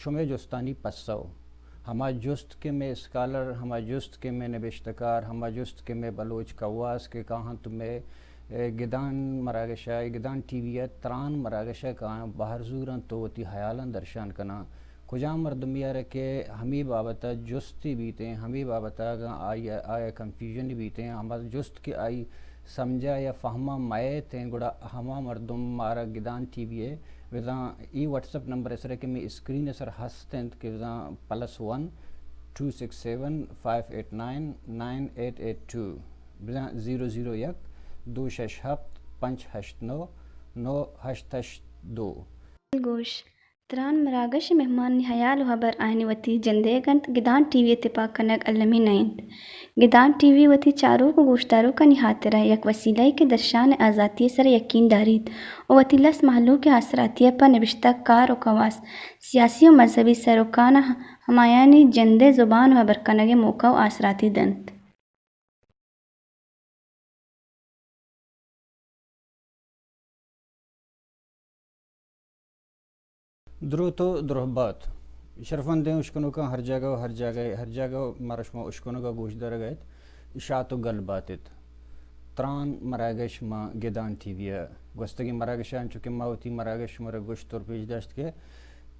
شمئے جستانی پسو۔ ہما جست کہ مئے اسکالر، ہما جست کہ مئے نبشتہ کار، ہما جست کہ مئے بلوچ کواس کہ کاہنت مئے، اے، گدان مراگش ءَ، گدان ٹی وی ءَ تران مراگش ءَ کاہاں بہر زوراں تو وتی ہیالاں درشان کناں۔ کجام مردمے ءَ را کہ ہمے بابت ءَ جستے بیتیں، ہمے بابت ءَ اگاں آئی ءَ، آئی ءَ کنفیوژن بیتیں، ہما جست کہ آئی سمجھا یا فہما مئیتیں، گڑا ہما مردم مارا گدان ٹی وی ءَ بزاں اے واٹس ایپ نمبر ءِ سر ءَ کہ مئے اسکرین ءِ سر ہست انت کہ بزاں plus one two six seven five eight nine nine eight eight two, بزاں زیرو زیرو یک دو شش ہپت پنچ ہشت نو نو ہشت ہشت دو۔ گوش تران مراگش ءِ مہمانانی ہیال ءُ ہبر آیانی وتی جندئیگ انت، گدان ٹی وی ءِ تپاک کنگ المی نہ انت۔ گدان ٹی وی وتی چاروک ءُ گوشداروکانی ہاترا یک وسیلہ یے کہ درشان ءِ آزاتی ءِ سرا یقین داریت ءُ وتی لس مہلوک ءِ آسراتی ءَ پہ نبشتہ کار ءُ کواس، سیاسی ءُ مذہبی سروکاناں ہمایانی جندئے زبان ءُ ہبر کنگ ءِ موقع ءُ آسراتی دنت۔ دروت ءُ درہبات۔ شرفمندیں اشکنوکاں ہر جاگہ ءُ ہر جاگہ، ہر جاگہ ءَ مارا شما اشکنگ ءَ گوشدارگ ءَ ات، شات ءُ گل بات ات۔ تران مراگش ماں گدان ٹی وی ءَ۔ گوستگیں مراگشاں چونکہ ما وتی مراگش شمارا گوشت ءُ پیش داشت کہ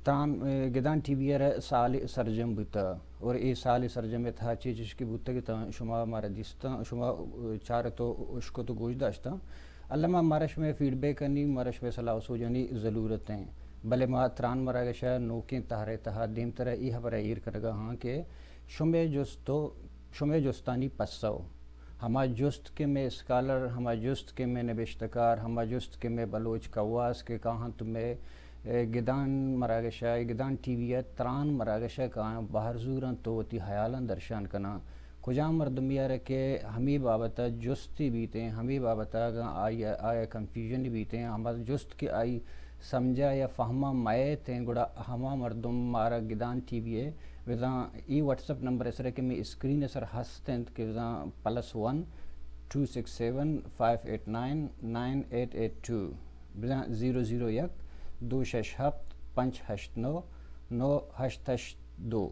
تران، اے، گدان ٹی وی ءَ را سالے سرجم بوتہ اور اے سالے سرجم ءِ تہا چے چش کہ بوتگ اتاں شما مارا دیستاں، شما، اے، چارت ءُ اشکت ءُ گوش داشتاں۔ الما مارا شمئے فیڈ بیکانی، مارا شمئے صلاح ءُ سوجانی ضلورت ایں، بلے ما تران مراگش ءِ نوکیں تہر ءِ تہا دیمتر ءَ اے ہبر ءَ ایر کنگ ءَ آں کہ شمئے جست ءُ شمئے جستانی پسو۔ ہما جست کہ مئے اسکالر، ہما جست کہ مئے نبشتہ کار، ہما جست کہ مئے بلوچ کواس کہ کاہنت مئے، اے، گدان مراگش ءَ، گدان ٹی وی ءَ تران مراگش ءَ کاہاں بہر زوراں تو وتی ہیالاں درشان کناں۔ کجام مردمے ءَ را کہ ہمے بابت ءَ جستے بیتیں، ہمے بابت ءَ اگاں آئی ءَ، آئی ءَ کنفیوژن بیتیں، ہما جست کہ آئی سمجھا یا فہما مئیتیں، گڑا ہما مردم مارا گدان ٹی وی ءَ بزاں اے واٹس ایپ نمبر ءِ سر ءَ کہ مئے اسکرین ءِ سر ہست انت کہ بزاں plus one two six seven five eight nine nine eight eight two, بزاں زیرو زیرو یک دو شش ہپت پنچ ہشت نو نو ہشت ہشت دو۔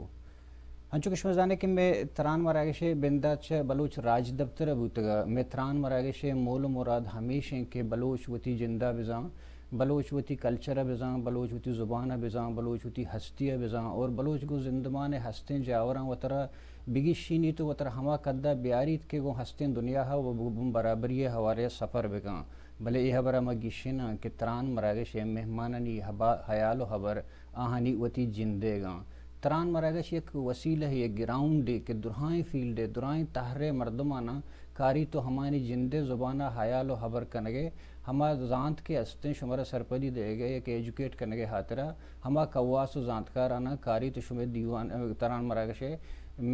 انچو کہ شما زانے کہ مئے تران مراگش ءِ بندات چہ بلوچ راجدپتر ءَ بوتگ ءَ، مئے تران مراگش ءِ مول ءُ مراد ہمیش انت کہ بلوچ وتی جند ءَ بزاں، بلوچ وتی کلچر ءَ بزاں، بلوچ وتی زبان ءَ بزاں، بلوچ وتی ہستی ءَ بزاں اور بلوچ گوں زندمان ءِ ہستیں جاوراں وترا بگیشینیت ءُ وترا ہما قد ءَ بیاریت کہ گوں ہستیں دنیا ءَ وَ گوں برابری ءِ ہوارے ءَ سفر بکن۔ بلے اے ہبر ءَ ما گیشیناں کہ تران مراگش ءِ مہمانانی ہبا-، ہیال ءُ ہبر آہانی وتی جندئیگ آں۔ تران مراگش یک وسیلہ، یک گراؤنڈے کہ درائیں فیلڈ ءِ، درائیں تہر ءِ مردماناں کاریت ءُ ہمایانی جند ءِ زبان ءَ ہیال ءُ ہبر کنگ ءِ، ہما زانت کہ استیں شمارا سرپدی دئیگ ءِ، یک ایجوکیٹ کنگ ءِ ہاترا ہما کواس ءُ زانتکاراناں کاریت ءُ شمئے دیوان، تران مراگش ءِ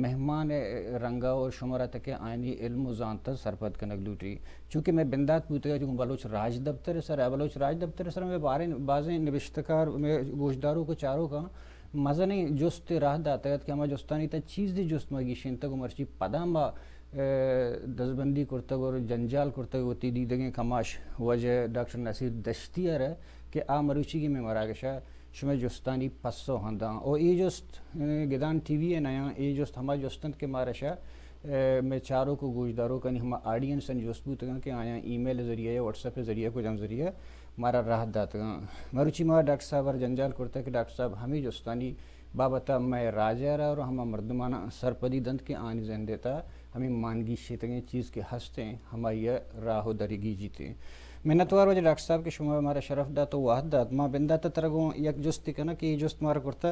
مہمان ءِ رنگ ءَ اور شمارا تکہ آیانی علم ءُ زانت ءَ سرپد کنگ لوٹی۔ چونکہ مئے بندات بوتگ ءَ چونکہ بلوچ راجدپتر ءِ سر ءَ، بلوچ راجدپتر ءِ سر ءَ مئے باریں بازیں نبشتہ کار، مئے گوشداروک ءُ چاروکاں مزنیں جستے راہ داتگ ات کہ ہما جستانی تہ چیزے جست ما گیشینتگ ءُ مرچی پدا ما، اے، دزبندی کرتگ اور جنجال کرتگ، وتی دیدگیں کماش واجہ ڈاکٹر نصیر دشتی ءَ را کہ آ مروچیگیں مئے مراگش ءَ شمئے جستانی پسو ہنداں۔ او اے جست، اے، گدان ٹی وی ءِ نیاں، اے جست ہما جست انت کہ مارا شہ، اے، مئے چاروک ءُ گوشداروکانی ہما آڈینسانی جست بوتگاں کہ آیاں ای میل ءِ ذریعہ یا واٹس ایپ ءِ ذریعہ کجام ذریعہ مارا راہ داتگاں۔ مروچی ما ڈاکٹر صاحب ءَ را جنجال کرتگ کہ ڈاکٹر صاحب ہمے جستانی بابت ءَ مئے راج ءَ را اور ہما مردماناں سرپدی دنت کہ آنی زند ءِ تہ ہمے مان گیشیتگیں چیز کہ ہستیں ہمائی ءَ راہ ءُ دری گیجیتیں۔ منتوار واجہ ڈاکٹر صاحب کہ شما مارا شرف دات ءُ وہد دات۔ ما بندات ءَ ترا گوں یک جستے کناں کہ اے جست مارا کرتہ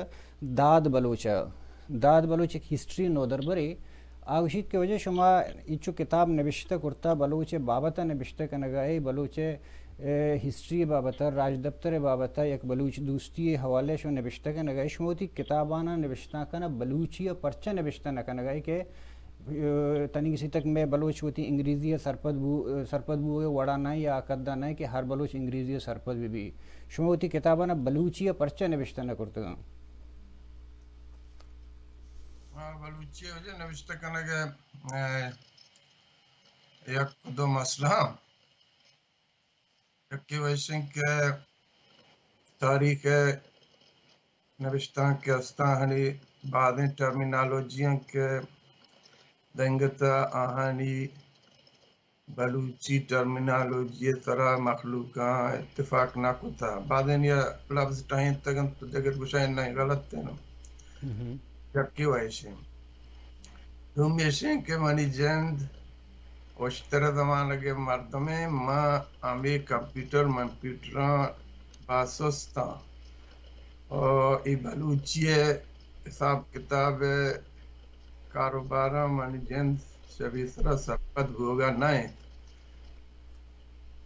داد بلوچ ءَ۔ داد بلوچ یک ہسٹری نودربرے۔ آ گوشیت کہ واجہ شما انچو کتاب نبشتہ کرتہ، بلوچ ءِ بابت ءَ نبشتہ کنگ ءَ ئے، بلوچ ءِ، اے، ہسٹری ءِ بابت ءَ، راجدپتر ءِ بابت ءَ، یک بلوچ دوستی ءِ حوالہ ءَ شما نبشتہ کنگ ءَ ئے، شما وتی کتاباناں نبشتہ کناں، بلوچی ءَ پرچہ نبشتہ نہ کنگ ءَ ئے کہ، اے، تنیگہ سی تک مئے بلوچ وتی انگریزی ءَ سرپد بو-، سرپد بوگ ءِ وڑا نہ یا آ قد ءَ نہ کہ ہر بلوچ انگریزی ءَ سرپد بہ بی۔ شما وتی کتاباناں بلوچی ءَ پرچہ نبشتہ نہ کرتگاں؟ ہاں، بلوچی ءَ واجہ نبشتہ کنگ ءِ، اے، یک دو مسئلہ آں۔ یکے وش انت کہ تاریخ ءِ نبشتانک کہ استاں، آہانی بازیں ٹرمینالوجی انت کہ دنگت ءَ آہانی بلوچی ٹرمینالوجی ءِ سرا مخلوقاں اتفاق نہ کتہ۔ بازینی ءَ لبز ٹہینتگ انت، دگہ گوشاں نہ، غلط انت۔ یکے و ایشیں۔ دومی ایشیں کہ منی جند اشتر زمانگ ءِ مردمیں، ما ہمے کمپیوٹر ممپیوٹراں باسستاں۔ و اے بلوچی ءِ حساب کتاب ءِ کاروباراں منی جند شبی سرا سرپد بوگا نہ انت۔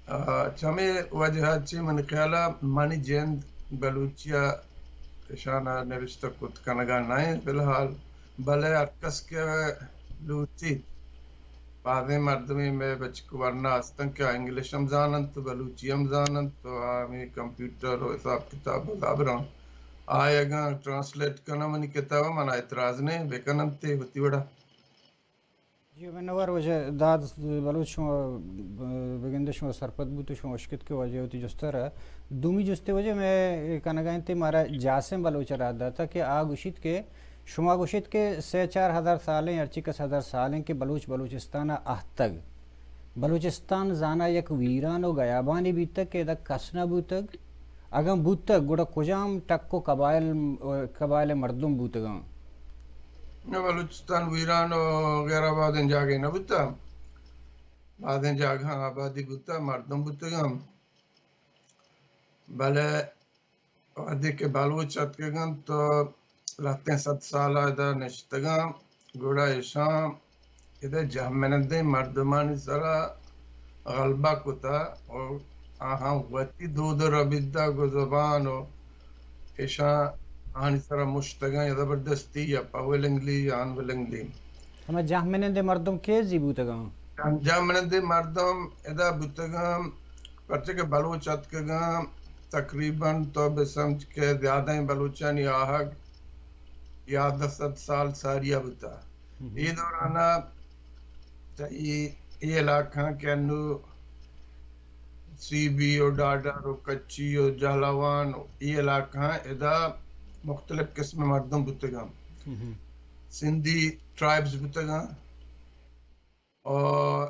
آ، چمے وجہ ءَ چہ منی خیال ءَ منی جند بلوچی ءَ اشان ءَ نبشتہ کت کنگا نہ انت فی الحال، بلے ہر کس کہ لوٹیت، بازیں مردمے مئے بچک ورنا ہستن کہ آ انگلش ہم زاننت، بلوچی ہم زاننت، تو آ ہمے کمپیوٹر و حساب کتاب و زبراں آ اگاں ٹرانسلیٹ کناں منی کتاب ءَ، من ءَ اعتراض نہ انت، بکننت وتی وڑا۔ جی، منت وار واجہ داد بلوچ، شما بگندے شما سرپد بوت و شما اشکت کہ واجہ وتی جست ءَ را۔ دومی جستے واجہ مئے کنگا انت، مارا جاسم بلوچ ءَ را داتا کہ آ گوشیت کہ شما گوشیت کہ سے چار ہزار سالیں، ہرچی کس ہزار سالیں کہ بلوچ بلوچستان ءَ اہتگ۔ بلوچستان زانا یک ویران و گیابانی بیتگ کہ ادا کس نہ بوتگ۔ اگاں بوتگ، گڑا کجام ٹک و قبائل، قبائل مردم بوتگاں؟ نہ، بلوچستان ویران و غیر آبادیں جاگہے نہ بوتہ۔ بازیں جاگہاں آبادی بوتہ، مردم بوتگاں۔ بلے وہدے کہ بلوچ اتکگاں تو لہتیں صد سال ءَ ادا نشتگاں، گڑا ایشاں ادا جہمنندیں مردمانی سرا غلبہ کتہ و آہاں وتی دود و ربیدگ و زبان و ایشاں آہانی سرا مشتگاں یا زبردستی یا پہ ولنگلی یا انولنگلی۔ ہما جہمنندیں مردم کیزی بوتگاں؟ جہمنندیں مردم ادا بوتگاں، پرچہ کہ بلوچ اتکگاں، تقریباً تو بہ سمجھ کہ زیادہیں بلوچانی آہگ یازدہ صد سال ساریا بوتا۔ اے دورانا تئی اے علاقہاں کہ انو سی بی و ڈاڈر و کچی و جہلاوان و اے علاقہاں ادا مختلف قسم مردم بوتگاں۔ سندھی ٹرائبز بوتگاں، و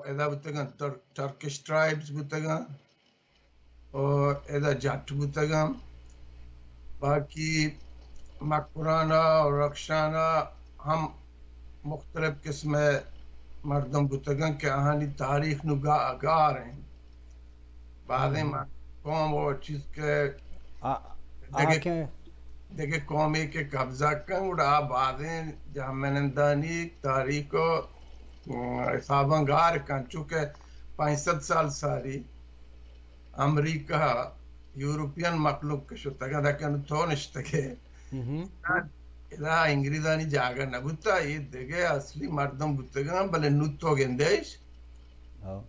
ادا بوتگاں، ٹر-، ٹرکش ٹرائبز بوتگاں، و ادا جٹ بوتگاں۔ باقی مکران ءَ و رخشان ءَ ہم مختلف قسم ءِ مردم بوتگاں کہ آہانی تاریخ نو گا-، گار انت۔ بازیں مردم قوم و چیز کہ آ، آ دگہ، کہ دگہ قومے کہ قبضہ کن، گڑا آ بازیں جہمنندانی تاریخ و، م، حساباں گار کن، چونکہ پنچ صد سال ساری امریکہ، یورپین مخلوق کہ شتگ، ادا کہ تو نشتگے۔ ادا انگریزانی جاگہ نہ بوتا، اے دگہ اصلی مردم بوتگاں، بلے نو تو گندیش۔ ہو۔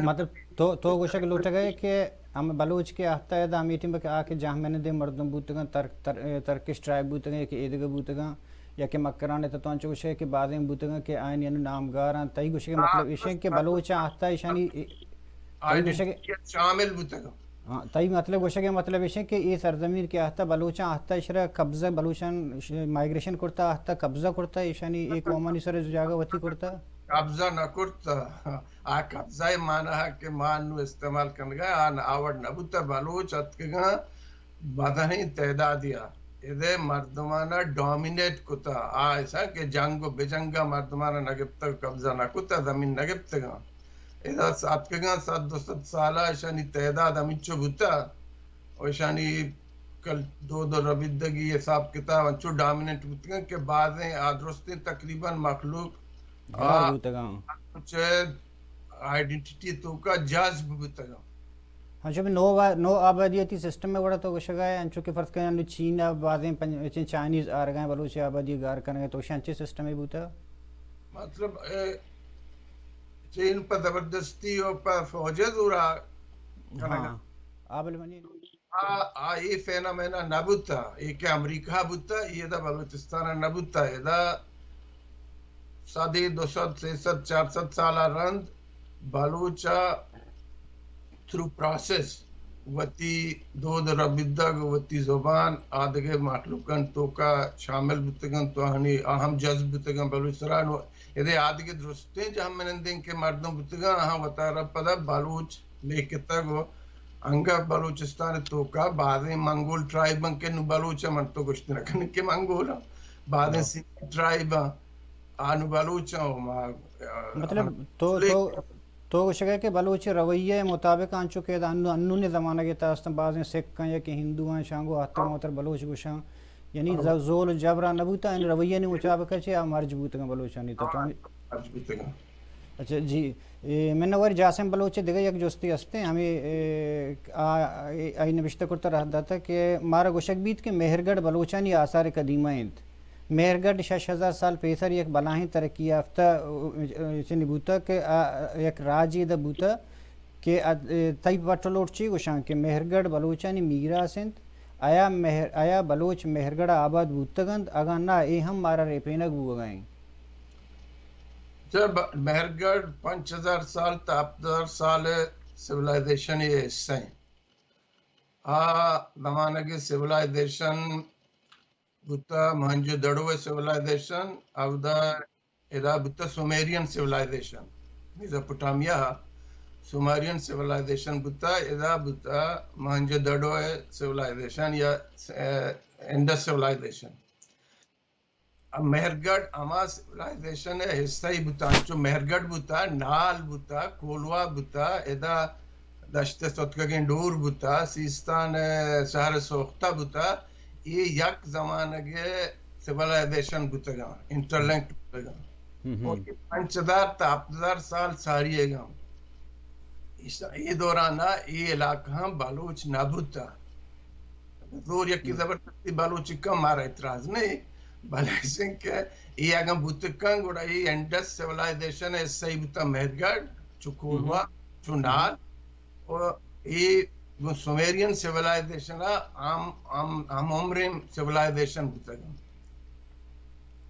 مطلب تو، تو گوشگ لوٹگ ئے کہ ہم بلوچ کہ آہتہ ادا ہمے ٹیم کہ آ کہ جہمنندیں مردم بوتگاں، تر-، تر-، ترکش ٹرائب بوتگاں یا کہ ایدگہ بوتگاں، یا کہ مکران ءِ تو انچو گوشگ ئے کہ بازیں بوتگاں کہ آیانی انو نامگاراں، تئی گوشگ ءِ مطلب ایش انت کہ بلوچاں آہتہ ایشانی، تئی گوشگ ءِ شامل بوتگاں۔ ہاں، تئی مطلب گوشگ ءِ مطلب ایش انت کہ اے سرزمین کہ آہتہ بلوچاں آہتہ اشرا قبضہ، بلوچاں مائیگریشن کرتا، آہتہ قبضہ کرتا، ایشانی اے قومانی سر جاگہ وتی کرتا۔ قبضہ نہ کرتا۔ آ قبضہ ءِ معنی کہ ما نو استعمال کنگا، آ نہ آوڑ نہ بوتا، بلوچ اتکگاں بدہیں تعدادیا ادا مردمانا ڈومینیٹ کتا، آ ایسا کہ جنگ و بجنگا مردمانا نہ گپتگ، قبضہ نہ کتا، زمین نہ گپتگاں۔ ادا اتکگاں صد دو صد سالا ایشانی تعداد ہمینچو بوتا و ایشانی کل دود و ربیدگی حساب کتاب انچو ڈومیننٹ بوتگاں کہ بازیں آ درستیں تقریباً مخلوق گار آ بوتگاں۔ چہ آئیڈینٹیٹی توکا جذب بوتگاں۔ ہاں، چو نو وا-، نو آبادیاتی سسٹم ءِ وڑا تو گوشگا ئے، انچو کہ فرض کن انو چین ءَ بازیں پنج-، چین چائنیز آرگا ایں بلوچ آبادی گار کنگا ایں، تو شان چے سسٹمے بوتا؟ مطلب، اے، چین پہ زبردستی و پہ فوج ءِ زورا کنگا۔ ہاں۔ آ بل منی آ، آ، اے فینامنا نہ بوتا، اے کہ امریکہ بوتا، اے ادا بلوچستان نہ بوتا، ادا صدے، دو صد، سے صد، چار صد سال رند بلوچ ءَ تھرو پروسیس وتی دود ربیدگ، وتی زبان آدگہ مخلوقانی توکا شامل بوتگن، تو آہانی آہم جذب بوتگن بلوچ سرا۔ نو ادے آدگہ درستیں جہمنندیں کہ مردم بوتگن، آہاں وتارا پدا بلوچ لیکتگ و انگہ بلوچستان توکا بازیں منگول ٹرائبن کہ نو بلوچ من تو گوشت نہ کنن کہ منگول، بازیں سندھی ٹرائبن، آ نو بلوچ و ما، مطلب، تو تو تو گوشگئے کہ بلوچ رویہ مطابق آنچو کہ انو انون زمانگ تا استن بازیں سکھ یا کہ ہندو آں شانگو آتر ماتر بلوچ گوشاں، یعنی ز-، زول جبرا نہ بوتا، ان رویہ نی مطابق چہ آ مرج بوتگاں بلوچانی تو۔ مرج بوتگاں۔ اچھا جی، اے، منور جاسم بلوچ دگہ یک جستی ہستیں، ہمیں، اے، آ، اے، آئی نوشتہ کرتا رہ داتا کہ مارا گوشگ بیت کہ مہرگڑھ بلوچانی آثار قدیمہ انت۔ مہرگڑھ شش ہزار سال پیسر یک بلاہیں ترقی یافتہ، اے، چنی بوتا کہ آ، یک راجی دہ بوتا کہ اد-، اے، تئی پٹ لوٹ چی گوشاں کہ مہرگڑھ بلوچانی میراث انت؟ آیا مہر-، آیا بلوچ مہرگڑھ آباد بوتگ انت؟ اگاں نہ، اے ہم مارا ریپینگ بوگا انت۔ چہ ب-، مہرگڑھ پنچ ہزار سال تا ہپت ہزار سال سیولائزیشن ءِ حصہ ایں۔ آ زمانگ سیولائزیشن بوتا، موہنجو دڑو سیولائزیشن، اودا ادا بوتا سومیرین سیولائزیشن، میزوپوٹامیا سومیرین سیولائزیشن بوتا، ادا بوتا موہنجو دڑو سیولائزیشن یا، اے، انڈس سیولائزیشن۔ مہرگڑھ ہما سیولائزیشن ءِ حصہ ای بوتا، انچو مہرگڑھ بوتا، نال بوتا، کولواہ بوتا، ادا دشت ستکگیں ڈور بوتا، سیستان ءِ شہر سوختہ بوتا، اے یک زمانگ ءِ سیولائزیشن بوتگاں، انٹرلنک بوتگاں۔ ہم ہم۔ اور اے پنچ ہزار تا ہپت ہزار سال ساری ءَ گاں۔ ایشاں اے دوران ءَ اے علاقہ ہم بلوچ نہ بوتا۔ زور یکی زبردستی بلوچ کم مارا اعتراض نہیں، بلے ایشیں کہ اے اگاں بوتکاں گڑا اے انڈس سیولائزیشن ءِ حصہ ای بوتا مہرگڑھ، چو کولواہ، چو نال، و اے گوں سومیرین سیولائزیشن ءَ ہم، ہم، ہم عمریں سیولائزیشن بوتگ۔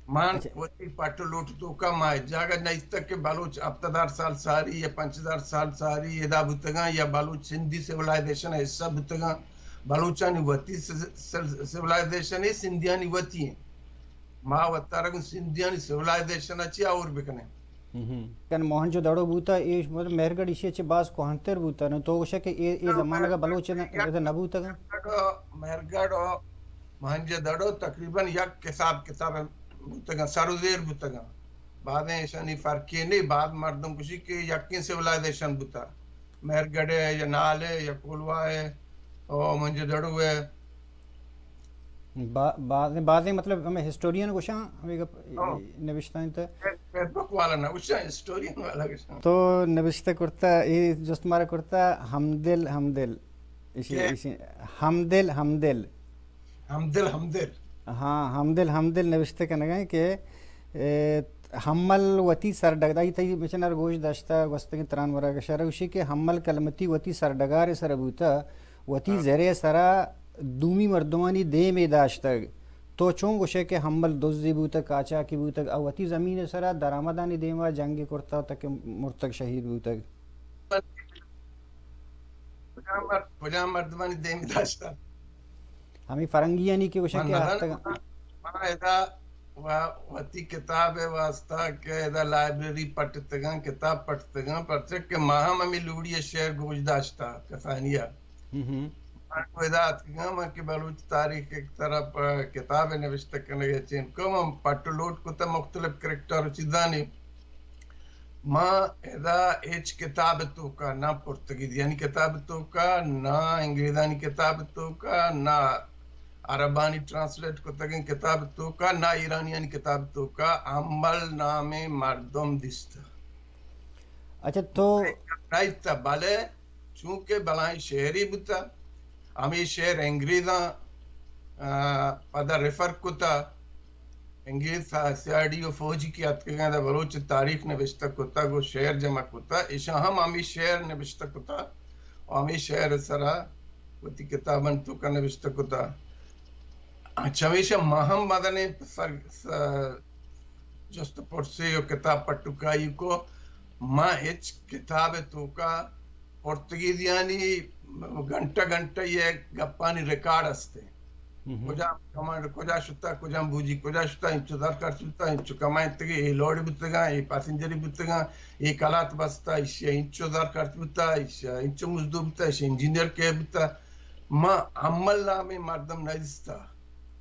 من وتی پٹ و لوٹ توکا ما جاگہ نیستگ کہ بلوچ ہپت ہزار سال ساری یا پنچ ہزار سال ساری ادا بوتگاں یا بلوچ سندھی سیولائزیشن ءِ حصہ بوتگاں۔ بلوچانی وتی س-، س-، سیولائزیشن ءِ سندھیانی وتی ایں۔ ما وتارا گوں سندھیانی سیولائزیشن ءَ چیا اور بکنیں؟ ہم۔ کن موہنجو دڑو بوتا، اے مطلب مہرگڑھ ایشی چہ باز کوہنتر بوتا۔ نو تو گوشے کہ اے، اے زمانگ ءَ بلوچ نہ، ادا نہ بوتگاں؟ مہرگڑھ و موہنجو دڑو تقریباً یک حساب کتاب بوتگاں، سر و زیر بوتگاں۔ بازیں ایشانی فرقے نہیں، باز مردم گوشی کہ یکیں سیولائزیشن بوتا۔ مہرگڑھ ءِ یا نال ءِ یا کولواہ ءِ او موہنجو دڑو ءِ۔ با-، بازیں، بازیں مطلب ہمیں ہسٹورین گوشاں، ہمیں گپ نوشتہ انت۔ فیس بک والا نہ گوشاں، ہسٹورین والا گوشاں۔ تو نوشتہ کرتا، اے جست مارا کرتا، ہمدل، ہمدل۔ ایشی، ایشی، ہمدل، ہمدل۔ ہمدل، ہمدل۔ ہاں، ہمدل، ہمدل نوشتہ کنگا کہ، اے، ہمل وتی سرڈگ-، دائی تئی مچنر گوش داشتا، گوستگیں تران ورا گشارا گوشی کہ ہمل کلمتی وتی سرڈگار سر بوتا، وتی زرے سرا دومی مردمانی دیمے داشتگ۔ تو چون گوشے کہ ہمل دزی بوتگ، کاچاکی بوتگ، او وتی زمین سرا درآمدانی دیما جنگ کرتا تک مرتگ، شہید بوتگ؟ کجام مر-، کجام مردمانی دیمے داشتگ؟ ہمیں فرنگیانی کہ گوشے کہ آتگ۔ ما ادا و-، وتی کتاب واسطہ کہ ادا لائبریری پٹتگاں، کتاب پٹتگاں، پرچہ کہ ما ہم ہمیں لوڑی شعر گوش داشتا کسانیا۔ ہم ہم۔ من گوں ادا اتکگاں، من کہ بلوچ تاریخ یک طرف کتابے نوشتہ کنگ ءِ چین کو، من پٹ و لوٹ کتہ مختلف کریکٹر و چیزانی۔ ما ادا ہچ کتاب توکا نہ پرتگیزیانی کتاب توکا، نہ انگریزانی کتاب توکا، نہ عربانی ٹرانسلیٹ کتگیں کتاب توکا، نہ ایرانیانی کتاب توکا ہمل نامیں مردم دیست۔ اچھا تو نہ دیست، بلے چونکہ بلاہیں شعرے بوتا، ہمے شعر انگریزاں، آ، پدا ریفر کتا، انگریز سا-، سی آئی ڈی و فوجی کہ اتکگاں دا بلوچ تاریخ نوشتہ کتا، گو شعر جمع کتا، ایشاں ہم ہمے شعر نوشتہ کتا و ہمے شعر سرا وتی کتابانی توکا نوشتہ کتا۔ چمیشا ما ہم مزنیں سر-، س-، جست پرسی و کتاب پٹکائی کو، ما ہچ کتاب توکا پرتگیزیانی گھنٹہ گھنٹہ یہ گپانی ریکارڈ ہستے۔ کجا کمانڈر کجا شتا، کجا بوجی کجا شتا، انچو زر خرچ بوتا، انچو کمائنتگی، اے لوڑی بوتگاں، اے پاسنجری بوتگاں، اے کلات بستا، ایشی انچو زر خرچ بوتا، ایشی انچو مزدور بوتا، ایشی انجینئر کے بوتا۔ ما عمل نامیں مردم نہ دیستا۔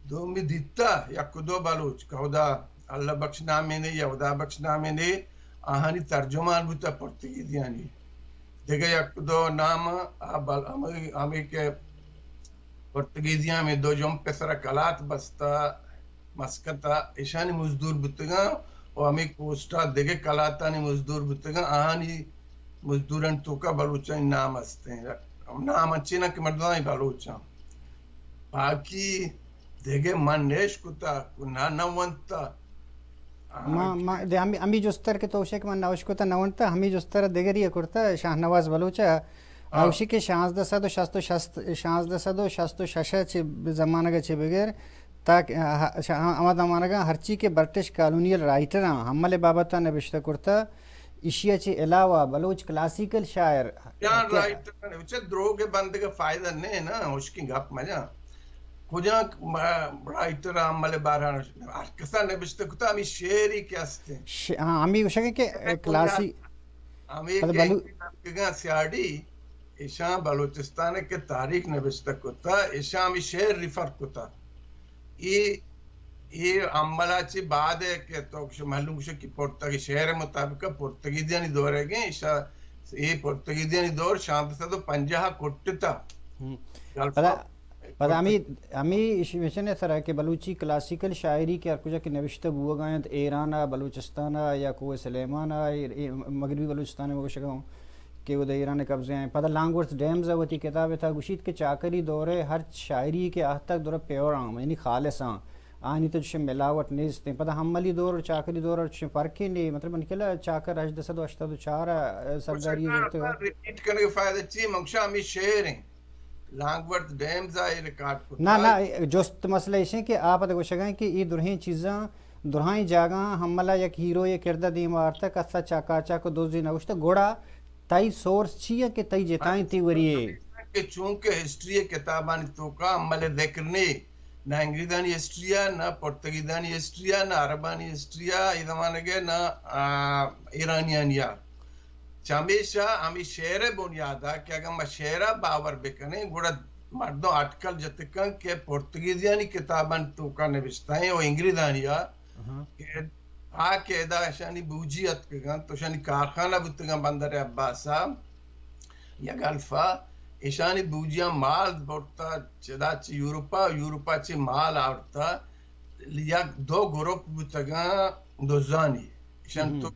دومی دیتا یک دو بلوچ کہ ہدا اللہ بخش نامیں نے یا ہدا بخش نامیں نے، آہانی ترجمان بوتا پرتگیزیانی۔ دگہ یک دو نام آ بل-، ہمے، ہمے کہ پرتگیزیاں ہمے دو جمپ ءِ سرا کلات بستا مسکت ءَ، ایشانی مزدور بوتگاں و ہمے کوسٹ ءَ دگہ کلاتانی مزدور بوتگاں، آہانی مزدورانی توکا بلوچانی نام ہستیں۔ نام انچیں نہ کہ مردمانی بلوچاں۔ باقی دگہ من نہ اشکتا، نہ، نہ ونتا۔ ما، ما، دے ہمی، ہمی جستر کہ تو گوشے کہ من نہ اشکتا، نہ ونتا، ہمی جستر دگری کرتا شاہنواز بلوچ ءَ۔ آ۔ اوشی کہ شانزدہ سد و شست و شست، شانزدہ سد و شست و شش ءَ چہ زمانگ ءَ چہ بگر تا کہ، آ، شا-، ہما زمانگ ءَ ہرچی کہ برٹش کالونیل رائٹراں ہمل ءِ بابت ءَ نبشتہ کرتا، ایشی ءَ چہ علاوہ بلوچ کلاسیکل شاعر جان کہ رائٹر نے، چہ دروگ بندگ ءَ فائدہ نہ نا، ہشکیں گپ مجا۔ کجا م-، رائٹر ہمل ءِ بارہ ہر کسا نبشتہ کتا، ہمیں شعری کہ ہستے۔ ش-، ہاں، ہمیں گوشگ کہ کلاسی-، ہمیں پتہ کہ بلو- گاں سیاڈی، ایشاں بلوچستان ءِ کہ تاریخ نبشتہ کتا، ایشاں ہمیں شعر ریفر کتا۔ اے، اے عمل ءَ چہ بعد ءَ کہ تو گوش-، معلوم گوشے کہ پرتگی شعر مطابق پرتگیزیانی دور ءَ گئے، ایشاں اے پرتگیزیانی دور شانزدہ سد و پنجاہ ءَ کٹتا۔ ہم۔ گلف پدا، ءَ پدا ہمیں، ہمیں اش-، مشن ءِ سرا کہ بلوچی کلاسیکل شاعری کہ ہر کجا کہ نبشتہ بوگا انت، ایران ءَ، بلوچستان ءَ یا کوہ سلیمان ءَ، اے، اے مغربی بلوچستان ءَ ما گوشگا اوں کہ اود ایران ءِ قبضہ ءَ انت۔ پدا لانگورتھ ڈیمز ءَ وتی کتاب ءِ تہا گوشیت کہ چاکری دور ءِ ہر شاعری کہ آہتگ درا پیور آں، یعنی خالص آں۔ آہانی تو چشیں ملاوٹ نیست انت۔ پدا ہملی دور و چاکری دور ءَ چشیں فرقے نے، مطلب من کلا چاکر ہژدہ سد و ہشتاد و چار ءَ سرداری زرتگ۔ ریپیٹ کنگ ءِ فائدہ چی؟ من گوشاں ہمیں شعر ہیں۔ لانگورتھ ڈیمز ءَ اے ریکارڈ کتا۔ نہ، نہ، جست مسئلہ ایش انت کہ آ پدا گوشگ ءَ انت کہ اے درہیں چیزاں، درہائیں جاگہاں ہمل ءَ یک ہیرو ءِ کردہ دیما آرتگ، کس ءَ چاکاچاک و دزی نہ گوشتگ، گڑا تئی سورس چی انت کہ تئی جتائیں تیوری ءَ؟ کہ چونکہ ہسٹری ءِ کتابانی توکا ہمل ءِ ذکر نے، نہ انگریزانی ہسٹری ءَ، نہ پرتگیزانی ہسٹری ءَ، نہ عربانی ہسٹری ءَ، اے زمانگ ءَ نہ، آ، ایرانیانی ءَ۔ چمیشا ہمے شعر ءِ بنیاد ءَ کہ اگاں ما شعر ءَ باور بکنیں، گڑا مردم اٹکل جت کن کہ پرتگیزیانی کتابانی توکا نبشتہ ایں و انگریزانی ءَ کہ آ کہ ادا اشانی بوجی اتکگ انت، اشانی کارخانہ بوتگ انت بندر عباس ءَ یا گلف ءَ، اشانی بوجیاں مال برتا، چدا چہ یورپ ءَ، یورپ ءَ چہ مال آورتا، یک دو گروپ بوتگاں دزانی، اشان تو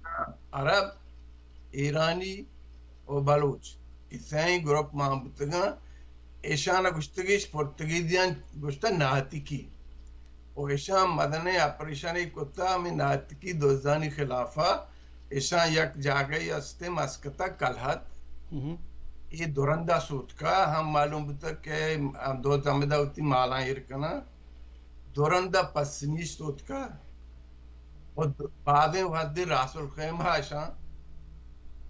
عرب، ایرانی و بلوچ، اے سئیں گروپ مان بوتگاں۔ ایشان گوشتگیش پرتگیزیان گوشتہ ناطقی۔ و ایشان مزنیں آپریشنے کتا ہمیں ناطقی دزانی خلافا۔ ایشان یک جاگہی ہستے مسکتا کلہت۔ اے درندا سوتکا ہم معلوم بوتا کہ دز ہمدا وتی مالاں ایر کنا۔ درندا پسنیش سوتکا۔ و بازیں وھدے راس الخیمہ اشاں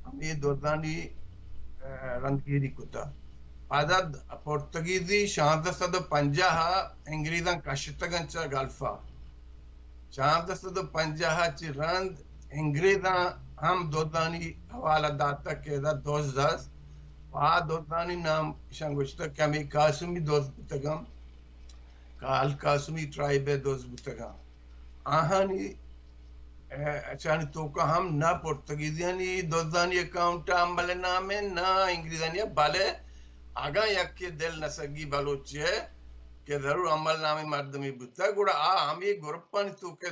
ہمے دزانی، ء، رندگیری کتا۔ پدا پرتگیزی شانزدہ سد و پنجاہ ء انگریزاں کشتگ انت چہ گلف ء۔ شانزدہ سد و پنجاہ ء چہ رند انگریزاں ہم دزانی حوالہ داتگ کہ ادا دز است۔ و آ دزانی نام اشاں گوشتگ کہ ہمے قاسمی دز بوتگ انت۔ کال قاسمی ٹرائب ء دز بوتگ انت۔ آہانی، ء، اچانی توکا ہم نہ پرتگیزیانی دزانی اکاؤنٹ ء ہمل نام ء، نہ انگریزانی ء، بلے اگاں یکے دل نسگی بلوچے ء کہ ضرور ہمل نامیں مردمے بوتگ، گڑا آ ہمے گروپانی توکا،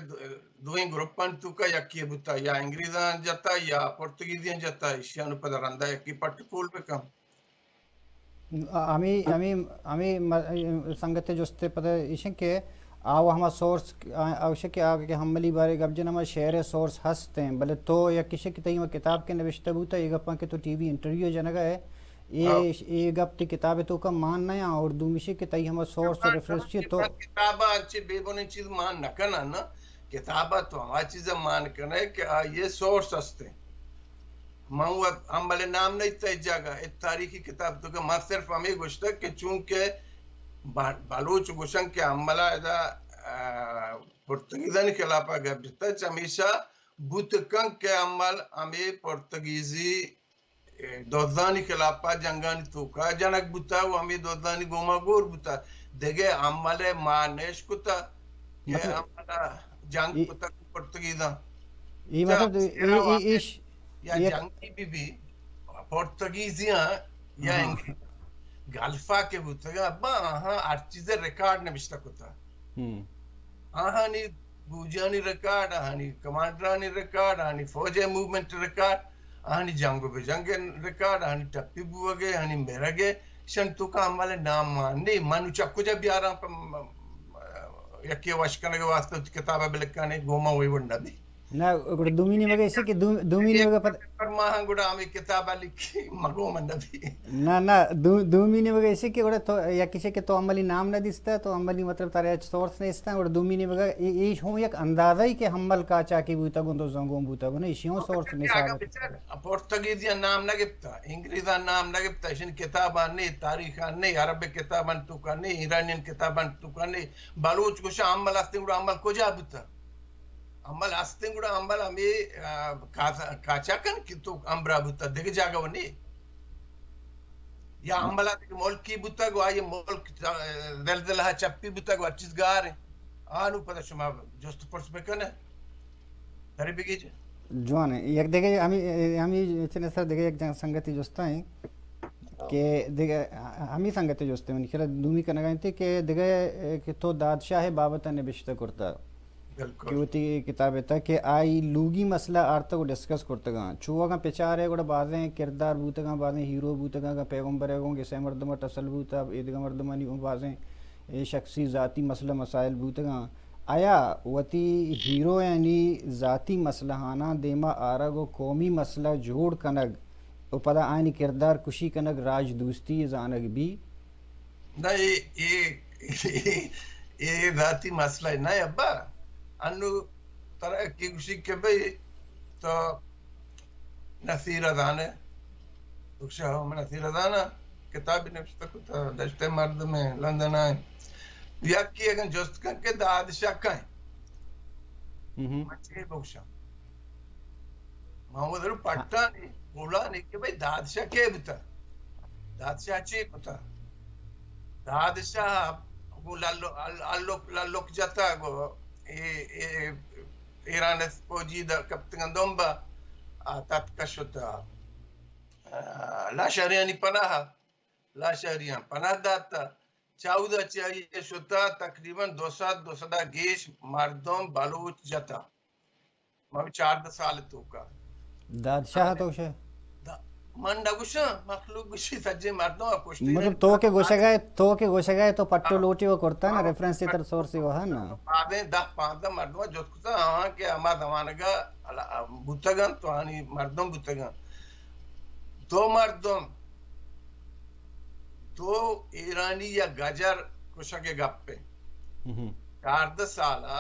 دوئیں گروپانی توکا یکے بوتگ، یا انگریزاں جتا یا پرتگیزیاں جتا، ایشیاں پدا رندا یکے پٹ پول بکن۔ ہمے، ہمے، ہمے م-، سنگت ء جست ء پدا ایش انت کہ آ و ہما سورس، آ، آ گوشت کہ آ کہ ہملی بارے گپ جن ہما شعر ء سورس ہست انت، بلے تو یک ایش کہ تئی ہما کتاب کہ نبشتہ بوتا، اے گپاں کہ تو ٹی وی انٹرویو جنگا ہے، اے، ہاں۔ اے گپ تئی کتاب ء توکا مان نہ آں، اور دومیشی کہ تئی ہما سورس ریفرنس چی تو کتاب ء انچے بے بنیں چیز مان نہ کناں نا، کتاب ء تو ہما چیز ء مان کنے کہ آ یہ سورس ہست انت۔ من و امل نام نہیں تئی جاگہ، اے تاریخی کتاب تو کہ من صرف ہمیں گوشتگ کہ چونکہ با-، بلوچ گوشن کہ امل ادا، آ، پرتگیزانی خلاف گپ جتا، چمیشا بوت کن کہ امل ہمیں پرتگیزی، اے، دزانی خلاف جنگانی توکا جنگ بوتا و ہمیں دزانی گوما گور بوتا۔ دگہ امل ما نش کتا کہ امل جنگ کتا پرتگیزاں۔ ای مطلب، ای، ای، ایش، یا جنگی بی بی، پرتگیزیاں یا انگریز، گلفا کہ بوتگا، با آہاں ہر چیز ریکارڈ نوشتہ کتا۔ آہانی بوجانی ریکارڈ، آہانی کمانڈرانی ریکارڈ، آہانی فوج موومنٹ ریکارڈ، آہانی جنگ و بجنگ ریکارڈ، آہانی ٹپی بوگے، آہانی مرگے، شن تو کا عمل نام مان نہیں، منو چا کجا بیاراں پہ م-، م-، یکی وش کنگ واسطہ وتی کتابا بلکانے گوما وہی ونڈا دی۔ نہ، گڑا دومی نیمگ ء ایسے کہ دو-، دومی نیمگ ء پد پر ماہاں گڑا ہمیں کتاب ء لکھی مگو من نبی۔ نہ، نہ، دو-، دومی نیمگ ء ایسے کہ گڑا تو یکی چے کہ تو عملی نام نہ دیستا، تو عملی مطلب ترا ہچ سورس نیستا، گڑا دومی نیمگ ء اے-، ایش ہوں یک اندازہ ہی کہ حمل کاچاکی بوتا گوں تو زنگوں بوتا گوں، ایشی ہوں سورس نیستا۔ پورتگیزیاں نام نہ گپتا، انگریزاں نام نہ گپتا، ایشن کتاباں نے، تاریخاں نے، عرب کتاباں تو کا نے، ایرانین کتاباں تو کا نے، بلوچ گوشا حمل ہستیں گڑا حمل کجا بوتا؟ عمل ہستیں گڑا عمل ہمیں، آ، کاسا-، کاچا کن کہ تو امبرا بوتا، دگہ جاگہ و نہیں۔ یا عمل دگہ ملکی بوتا گو، آئی ملک، آ، زلزلہ چپی بوتا گو، ہر چیز گار ہیں۔ آنو پدا شما جست پرس بکنے۔ دری بگی جی۔ جوان ہے۔ یک دگہ ہمیں، ہمیں چنے سر دگہ یک جن سنگتی جستا ہیں کہ دگہ ہمیں سنگتی جستے من خیال دومی کنگا انتے کہ دگہ کہ تو دادشاہ بابت نبشتہ کرتا۔ بالکل۔ کہ وتی کتاب ء تہ کہ آئی لوگی مسئلہ آرتگ و ڈسکس کرتگاں۔ چو اگاں پچار ء گڑا بازیں کردار بوتگاں، بازیں ہیرو بوتگاں، اگاں پیغمبر ء گوں گسے مردم ء ٹسل بوتا، ایدگہ مردمانی گوں بازیں اے شخصی ذاتی مسئلہ مسائل بوتگاں۔ آیا وتی ہیروانی ذاتی مسئلہ آناں دیما آرگ و قومی مسئلہ جوڑ کنگ و پدا آیانی کردار کشی کنگ راج دوستی زانگ بی؟ نہ، اے، اے، اے، اے ذاتی مسئلہ نہ ابا۔ انو ترا کی گوشی کہ بھئی تو نصیر ازانے، گوشا ہو من نصیر ازانا، کتاب نوشتہ کتا، دشت مردم لندن آئے۔ یکی اگن جست کن کہ دادشاہ کہیں؟ من چے بگوشاں؟ من وہ ضرور پٹانی، بولانی کہ بھئی دادشاہ کے بوتا؟ دادشاہ چی کتا؟ دادشاہ گو للو-، ال-، الوک، للوک جتا گو، اے، اے، ایران اس فوجی دا کپتگن دنبا، آ، تتکا شتا۔ آ، لاشاریانی پناہ، لاشاریان پناہ داتا۔ چاودا چہ آئی شتا تقریباً دو سد، دو سد گیش مردم بلوچ جتا۔ من چاردہ سال توکا۔ دادشاہ تو شے؟ دا-، من نہ گوشاں، مخلوق گوشی سجے مردم ء کشتی۔ مطلب تو کہ گوشگا ئے، تو کہ گوشگا ئے تو پٹو لوٹی و کرتا نا، ریفرنس تر سورسی و ہے نا۔ بازیں دہ پانزدہ مردم جت کتا، ہاں کہ ہما زمانگا بوتگن تو آنی مردم بوتگن۔ دو مردم، دو ایرانی یا گجر کشگ گپے۔ چاردہ سالا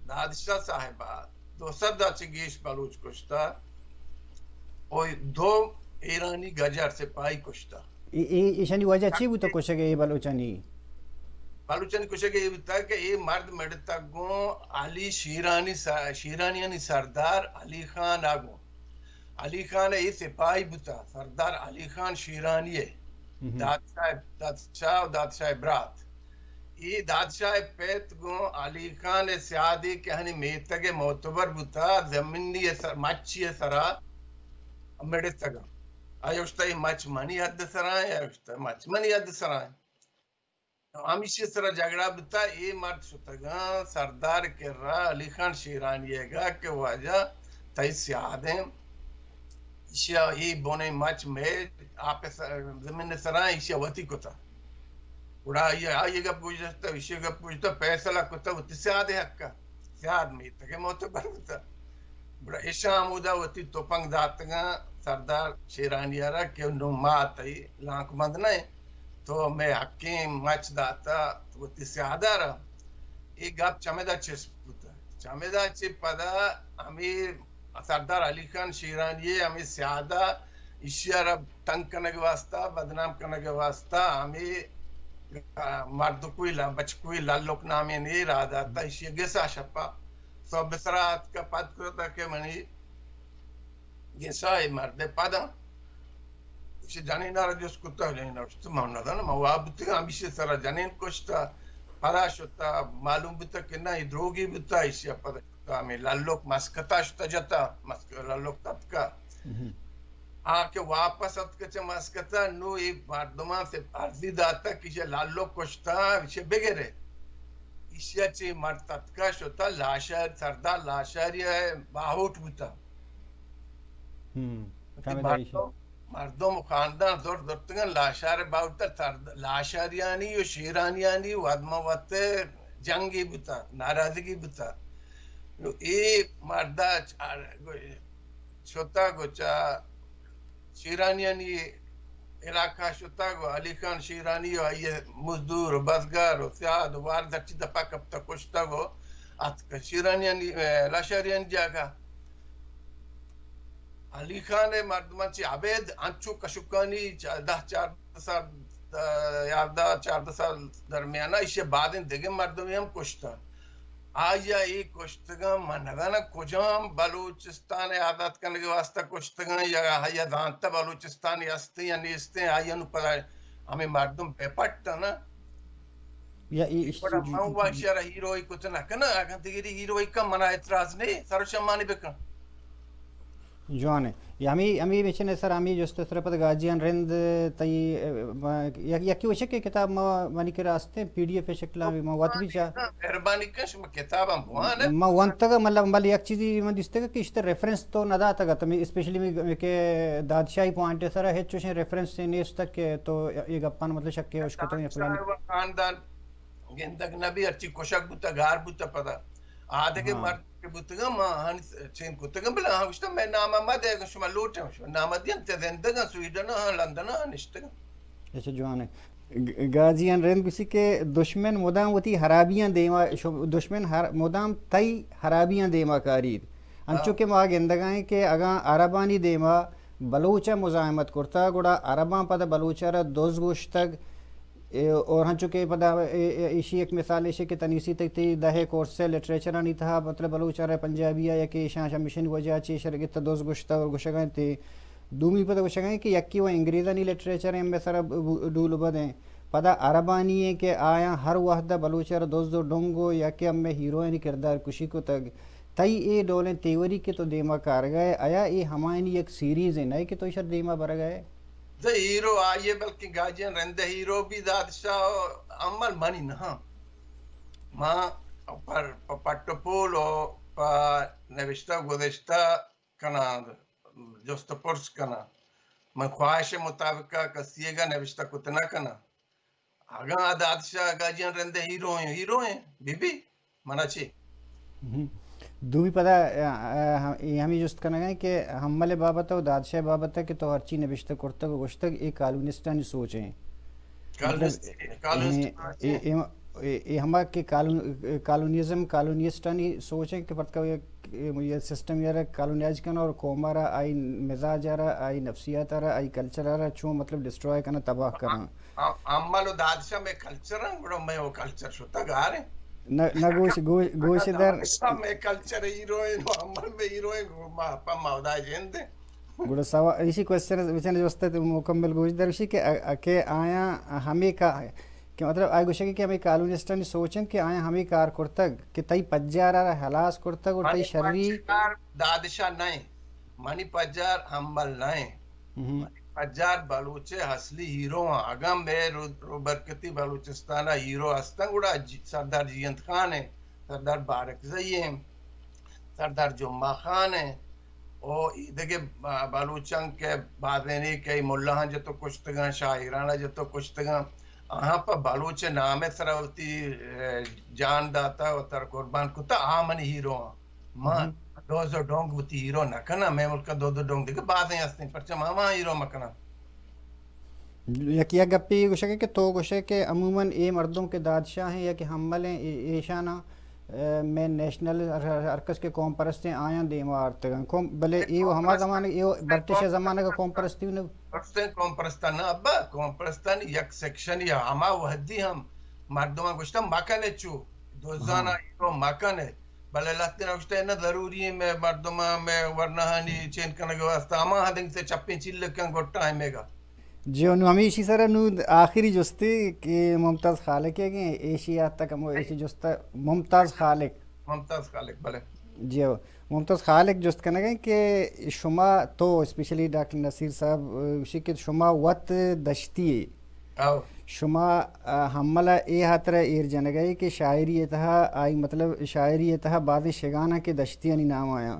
دادشاہ صاحبا دو سد چہ گیش بلوچ کشتا و دو ایرانی گجر سپاہی کشتا۔ اے، اے، ایشانی وجہ چی بوتا کشگ اے بلوچانی؟ بلوچانی کشگ اے بوتا کہ اے مرد مڑتگ گوں علی شیرانی سا-، شیرانیانی سردار علی خان آ گوں۔ علی خان ء اے سپاہی بوتا، سردار علی خان شیرانی ء۔ دادشاہ، دادشاہ و دادشاہ برات۔ اے دادشاہ ء پت گوں علی خان ء سیادے کہ ہنی میتگ ء معتبر بوتا، زمینی ء سر، مچی ء سرا مڑتگاں۔ آئی اشتا اے مچ منی حد سرا ایں، آئی اشتا مچ منی حد سرا ایں۔ ہمیشی سرا جھگڑا بوتا، اے مرد شتگاں سردار کرا علی خان شیرانی ء گا کہ واجہ تئی سیاد ایں، ایشیا اے بونے مچ مئے آپ س-، زمین سرا ایشیا وتی کتا۔ گڑا آئی، آئی گپ گوشتا، ایشی گپ گوشتا، فیصلہ کتا وتی سیاد حق ء۔ سیاد میتگ ء معتبر بوتا۔ گڑا ایشاں ہمودا وتی تپنگ داتگاں سردار شیرانی ء را کہ نوں ما تئی لانک بند نہ ایں، تو مئے حقیں مچ داتا وتی سیاد ء را۔ اے گپ چمیدا چست بوتا۔ چمیدا چہ پدا ہمے سردار علی خان شیرانی ءِ ہمے سیاد ءَ ایشی ءَ را تنگ کنگ ءِ واستہ، بدنام کنگ ءِ واستہ ہمے، آ، مردکوئی ل-، بچکوئی للوک نامیں اے راہ داتا، ایشی ءَ گسا شپا سہب ءِ سرا اتکا پد کرتا کہ منی گسا اے مرد ءِ پداں ایشی جنین ءَ را جست کتا، جنین ءَ گوشت، من نزاناں، من واب بوتگاں، ہمیشی سرا جنین کشتا، پدا شتا، معلوم بوتا کہ نہ، اے دروگی بوتا، ایشی ءَ پدا شتا، ہمے للوک مسکتا شتا جتا، مسک-، للوک تتکا۔ آ کہ واپس اتک چہ مسکتا، نو اے مردماں سے ارزی داتا کہ ایشی للوک کشتا، ایشی بگرے۔ ایشی چہ مرد تتکا شتا، لاشار، سردار لاشاری ءِ باہوٹ بوتا۔ ہم، وتی کمے داری شے۔ مردم، مردم و خاندان زور زرتگن، لاشار باوت سرد-، لاشاریانی و شیرانیانی وت ما وت جنگی بوتا، ناراضگی بوتا۔ نو اے مردا چ-، شتا گو چا شیرانیانی علاقہ شتا گو علی خان شیرانی و آئی مزدور و بزگر و سیاد و وارد ہرچی دپا کپتا کشتا گو اتک شیرانیانی، اے، لاشاریانی جاگہ۔ علی خان ءِ مردماں چہ ابید انچو کشکانی چ-، دہ چاردہ سال، ا، یازدہ چاردہ سال درمیان ءَ ایشی ءَ بعدیں دگہ مردمے ہم کشتہ۔ آئی ءَ اے کشتگاں، من نزاناں کجام بلوچستان ءِ آزات کنگ ءِ واستہ کشتگاں یا آئی ءَ زانتہ بلوچستان ءَ ہستیں یا نیستیں، آئی ءَ نوں پدا ہمے مردم بہ پٹن۔ یا اے اش-، گڑا من وش را ہیروئی کت نہ کناں، اگاں دگری ہیروئی کن منا اعتراض نہیں، سر و شمانی بکن۔ جوان ہے۔ یا ہمیں، ہمیں مچن ہے سر، ہمیں جست سر پد گاجیان رند تئی، ا، ما، یک، یکی وشک کے کتاب ما منی کے راستے پی ڈی ایف شکل میں ما وات بھی چا۔ مہربانی کن شما کتاب ہم بوان ہے۔ ما وانتگا مطلب، بل یک چیزی من دیستگا کہ اشتر ریفرنس تو نہ داتگا، تمہیں اسپیشلی میں کہ دادشاہی پوائنٹ سر ہے، چوشیں ریفرنس سے نیست تک کہ تو یہ گپان مطلب شک کے اشکتوں یا فلانی۔ خاندان گندگ نہ بی، ہرچی کشگ بوتہ، گار بوتہ پدا۔ آ دگہ ہاں۔ مرد کہ بوتگاں، ما آہانی چین کتگاں، بلے آہاں گوشتہ، مئے نام ءَ مہ دئے، اگاں شما لوٹ ئے، شما نام ءَ دئیں، چہ زندگاں، سویڈن ءَ، لندن ءَ نشتگاں۔ اچھا، جوان ہے۔ گ-، گاجیان رند گوشی کہ دشمن مدام وتی ہرابیاں دیما، شو-، دشمن ہر، مدام تئی ہرابیاں دیما کاریت۔ انچو ہاں۔ کہ ما گندگائیں کہ اگاں عربانی دیما بلوچ ءَ مزاحمت کرتگ، گڑا عرباں پدا بلوچ ءَ را دز گوشتگ۔ اے، اور ہنچو کہ پدا، اے، اے، ایشی ایک مثال ایشی کہ تنیسی تک تی دہ کورس لٹریچرانی تہا، مطلب، بلوچ ءَ را پنجابی ءَ یا کہ ایشاں ہمیشانی وجہ چہ ایشر گت دز گوشتگ اور گوشگ ءَ انت۔ دومی پدا گوشگ ءَ انت کہ یکی و انگریزانی لٹریچر ہم سر ڈول بدیں۔ پدا عربانی ہیں کہ آیاں ہر وہد بلوچ ءَ را دز و ڈنگ و یا کہ ہمیں ہیروئنی کردار کشی کتگ۔ تئی اے ڈولیں تیوری کہ تو دیما کارگا ئے، آیا اے ہمایانی یک سیریز ایں، نئے کہ تو ایشر دیما برگا ئے؟ تو ہیرو آئیے، بلکہ گاجیان رند ءِ ہیرو بھی دادشاہ و عمل منی نہ۔ ما پر، پ-، پٹ و پول و پہ نوشتہ گذشتہ کناں، جست و پرس کناں۔ من خواہش مطابق کسی گا نوشتہ کت نہ کناں۔ اگاں آ دادشاہ گاجیان رند ءِ ہیرو ایں، ہیرو ایں، بی بی، منا چی؟ ہم۔ دومی پدا، ا، ا، اے ہمیں جست کنگا ایں کہ ہمل بابت و دادشاہ بابت کہ تو ہرچی نبشتہ کرتگ و گوشتگ، اے کالونسٹانی سوچ ایں۔ کالونسٹ، مطلب، کالونسٹ اے، اے، اے، اے، اے ہما کہ کالون-، کالونیزم، کالونیسٹانی سوچ ایں کہ پرتکا یہ، یہ سسٹم یارا کالونائز کن اور قوم را، آئی مزاج را، آئی نفسیات را، آئی کلچر را چون مطلب ڈسٹرائے کن، تباہ کن۔ ام-، امل و دادشاہ مئے کلچر انت، گڑا مئے و کلچر شتہ گار انت۔ نہ، نہ گوش، گوش، گوش اگر در۔ دادشاہ مئے کلچر ہیرو انت و امل مئے ہیرو انت، گڑا ما پہ ما ہدا جند انت۔ گڑا سوا-، ایشی کوشچن، بچن جوست ءَ مکمل گوش در، ایشی کہ ا-، ا-، کہ آیاں ہمے کا-، کہ مطلب آئی گوشگ کہ ہمے کالونسٹانی سوچ انت کہ آیاں ہمے کار کرتگ کہ تئی پجار ءَ را ہلاس کرتگ اور تئی منی شری پجار دادشاہ نہ انت، منی پجار امل نہ انت۔ ہم۔ پجار بلوچ ءِ اصلی ہیرو آں۔ اگاں مئے رو-، روبرکتی بلوچستان ءَ ہیرو ہستن، گڑا جی-، سردار جیئند خان ایں، سردار بارکزئی ایں، سردار جمعہ خان ایں، او اے دگہ با-، بلوچاں کہ بازینے کہ ملاہاں جتو کشتگاں، شاعران ءَ جتو کشتگاں، آہاں پہ بلوچ ءِ نام ءِ سرا وتی، اے، جان داتا و تر قربان کتا، آ منی ہیرو آں۔ ما ہم۔ دوز و ڈونگ وتی ہیرو نہ کناں، مئے ملک ءَ دوز و ڈونگ دگہ بازیں ہستیں، پرچا ما ما ہیرو مہ کناں؟ یک، یک گپے گوشگ کہ تو گوشے کہ عموماً اے مردم کہ دادشاہ ہیں یا کہ حمل ہیں، اے-، ایشاناں مین نیشنل ہر، ہر کس کہ قوم پرست ایں آیاں دیما آرتگ اَنت۔ قوم، بلے اے ہما زمانگ، اے برٹش ءِ زمانگ ءَ قوم پرستی نہ، پرستیں قوم پرستان نہ ابا، قوم پرستانی یک سیکشن یا ہما وحدی ہم مردماں گوشتہ مکن چو، دوزانا ہاں۔ تو مکن، بلے لہتے نہ گوشتہ نہ ضروری ہے مئے مردماں، مئے ورناہانی چین کنگ واسطہ ہما ہدنگ سے چپیں چیلکاں گٹا ہے میگا۔ جی، نوں ہمیشی سرا نوں آخری جستے کہ ممتاز خالق ہے کہ ایشی آتا کمو ایشی جستا ممتاز خالق۔ ممتاز خالق، بلے۔ جی، ممتاز خالق جست کنگ ءَ کہ شما تو اسپیشلی ڈاکٹر نصیر صاحب، اه، گوشی کہ شما وت دشتی ہے۔ آؤ۔ شما، اه، ہملا اے ہاترا ایر جنگ ءَ کہ شاعری ءِ تہا آئی مطلب شاعری ءِ تہا بعض شگاناں کہ دشتیانی نام آیاں۔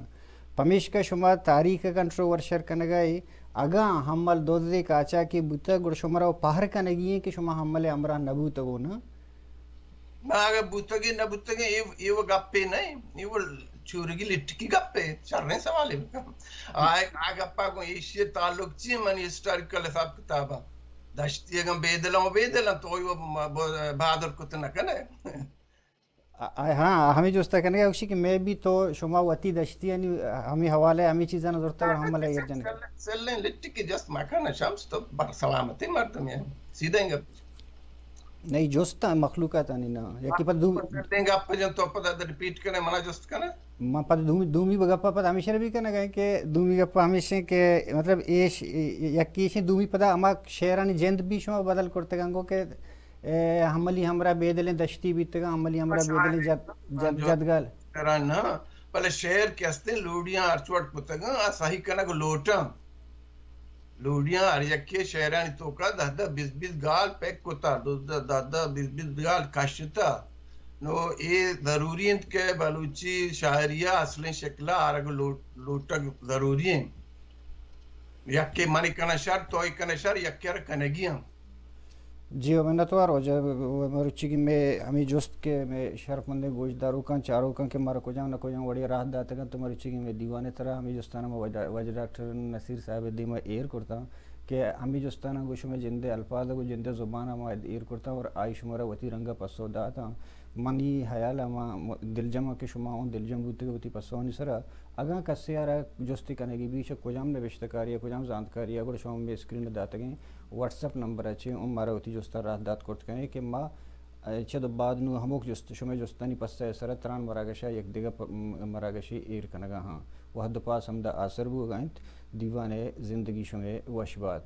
پمیشکا شما تاریخ ءَ کنٹروورشل کنگ ءَ اے، اگاں ہمل دزے کاچاکے بوتگ، گڑا شمارا پہر کنگی ایں کہ شما ہمل ءِ ہمراہ نہ بوتگ ہو نا؟ ما اگاں بوتگیں نہ بوتگیں، اے، اے و گپے نہ ایں، اے و چورگی لٹکی گپے، شریں سوالے بکن۔ آ، آ گپا گوں ایشی تعلق چی ایں منی ہسٹوریکل حساب کتابا؟ دشتی اگاں بے دلاں و بے دلاں تو و ب-، ب-، بہادر کت نہ کنے۔ آ، آ، ہاں، ہمے جست ءَ کنگ ءَ گوشی کہ مئے بی تو شما وتی دشتی یعنی ہمے حوالہ ءَ ہمے چیزاں زرتگ اور ہمل ءَ ایر جنگ۔ سلیں لٹکی جست مکن شمس، تو بر سلامتی مردم ہے۔ سیدھا گپ۔ نہیں، جست ءَ مخلوقات آنی نا۔ یکی پد دو سلیں گپ جن تو پدا ریپیٹ کنے، منا جست کنے۔ ما پد دومی، دومی گپ پد ہمیشہ بھی کنگ ءَ کہ دومی گپ ہمیشہ کہ مطلب ایش، یکی ایش دومی پدا ہما شعرانی جند بھی شما بدل کرتگ انگو کہ اے، ہملی ہمراہ بے دلیں دشتی بیتگاں، ہملی ہمراہ بے دلیں جد-، جد-، جدگال۔ تران نہ، بلے شعر کہ استیں لوڑیاں ہرچ وڑ کتگاں، آ صحیح کنگ لوٹاں۔ لوڑیاں ہر یکے شعرانی توکا دہ دہ بیست بیست گال پیک کتا، دہ دہ، دہ دہ بیست بیست گال کشتا۔ نو اے ضروری انت کہ بلوچی شاعری ءِ اصلیں شکل ءَ آرگ لوٹ-، لوٹگ ضروری انت۔ یکے منی کنہ شر، توئی کنہ شر، یکے ءَ کنگی ہم۔ جی، منتوار واجہ، مروچیگی مئے ہمے جست کہ مئے شرفمندیں گوشداروکاں، چاروکاں کہ مارا کجام نہ کجام وڑے راہ داتگ انت، تو مروچیگی مئے دیوان ءِ ترا ہمے جستاں ما واجہ، واجہ ڈاکٹر نصیر صاحب ءِ دیما ایر کرتاں کہ ہمے جستاناں گوں شمئے جند ءِ الفاظ ءَ گوں جند ءِ زبان ءَ ما ایر کرتاں اور آئی شمارا وتی رنگ ءَ پسو داتاں۔ منی ہیال ءَ ما م-، دلجم آں کہ شما اوں دلجم بوتگ وتی پسوانی سرا۔ اگاں کسے ءَ را جستے کنگی بی، چہ کجام نبشتہ کاری ءَ، کجام زانتکاری ءَ، گڑا شما مئے اسکرین ءَ داتگیں واٹس ایپ نمبر ءَ چہ اوں مارا وتی جستاں راہ دات کرت کنے کہ ما، ءَ، چد ءَ بعد نوں ہموک جست، شمئے جستانی پسہ ءِ سرا تران مراگش ءَ یک دگہ پ-، م-، مراگشے ایر کنگ ءَ ہاں۔ وہد ءُ پاس ہمدا آسر بوگ ءَ انت۔ دیوان ءِ زندگی شمئے وش بات۔